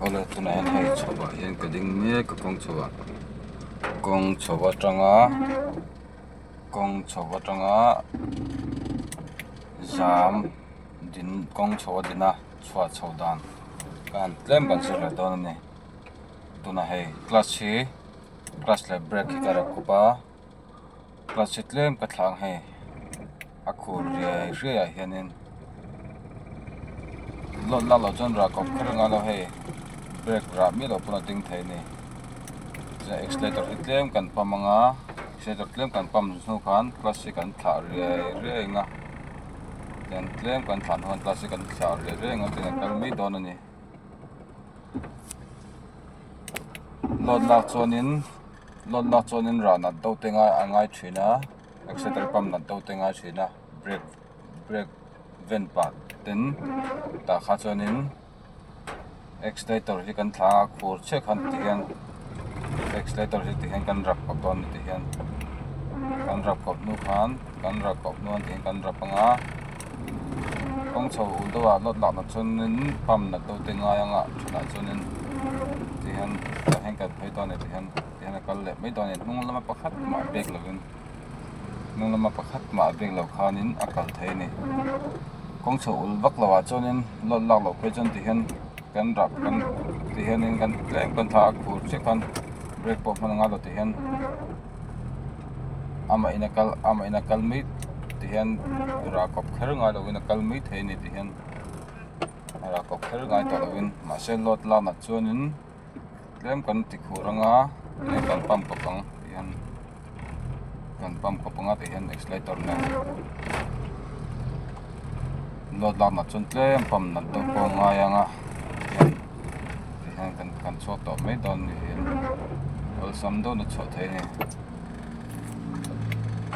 Awle tunah hian hei chho ah hian ka ding mek a kawng chho ah kawng chho atanga kawng chho atanga zam din kawng chho a din a chhuah chho dan ka han tlem kan zir leh dawn a ni tunah hei clutch hi clutch leh brake hi ka rep kawp a clutch hi tlem ka thlang hei a khur riai riai ah hianin load lak loh chuan rah kawp kher anga lo hei brake rah miah loh pawn a ding thei a ni chuan accelerator hi tlem kan pump anga accelerator tlem kan pump hnu khan clutch hi kan thlah riai riai anga tian tlem kan thlah hnu khan clutch hi kan thlah riai riai anga tian a kal mai dawn a ni load lak chuanin load lak chuanin rah nat deuh te a ngai thin a. Accelerator pump nat deuh te ngai thin a brake brake ven pah ten tah kha chuanin accelerator hi kan thla a khur chiah khan ti hian accelerator hi ti hian kan rap kawp dawn a ni ti hian kan rap kawp hnu khan kan rap kawp hnu ti hian kan rap ang a kawng chho ul deuh ah load lakna chuanin pump nat deuh te ngai ang a thenah chuanin ti hian tah hian kan phei dawn a ni ti hian ti hian a kal leh mai dawn a ni hnung lama pakhat mah bag lovin. Hnung lama pakhat mah bag lo khanin a kal thei a ni kawng chho ul vak lo ah chuanin load lak loh phei chuan tihian kan rah kan tihianin kan tlem kan thla a khur chiah khan brake pawh hman anga lo tihian amah in a kal amah in a kal mai tihian rah kawp kher ngai lovin a kal mai thei a ni tihian rah kawp kher ngai tawh lovin mahse load lakah chuanin. Tlem kan ti khur anga eng kan pump kawp ang tih hian kan pump kawp anga tih hian accelerator nen load lamah chuan tlem pump nat deuh pawh a ngai anga tihian tihian kan kan chhuak tawh mai dawn ni hian awlsam deuhin a chhuah theih a ni.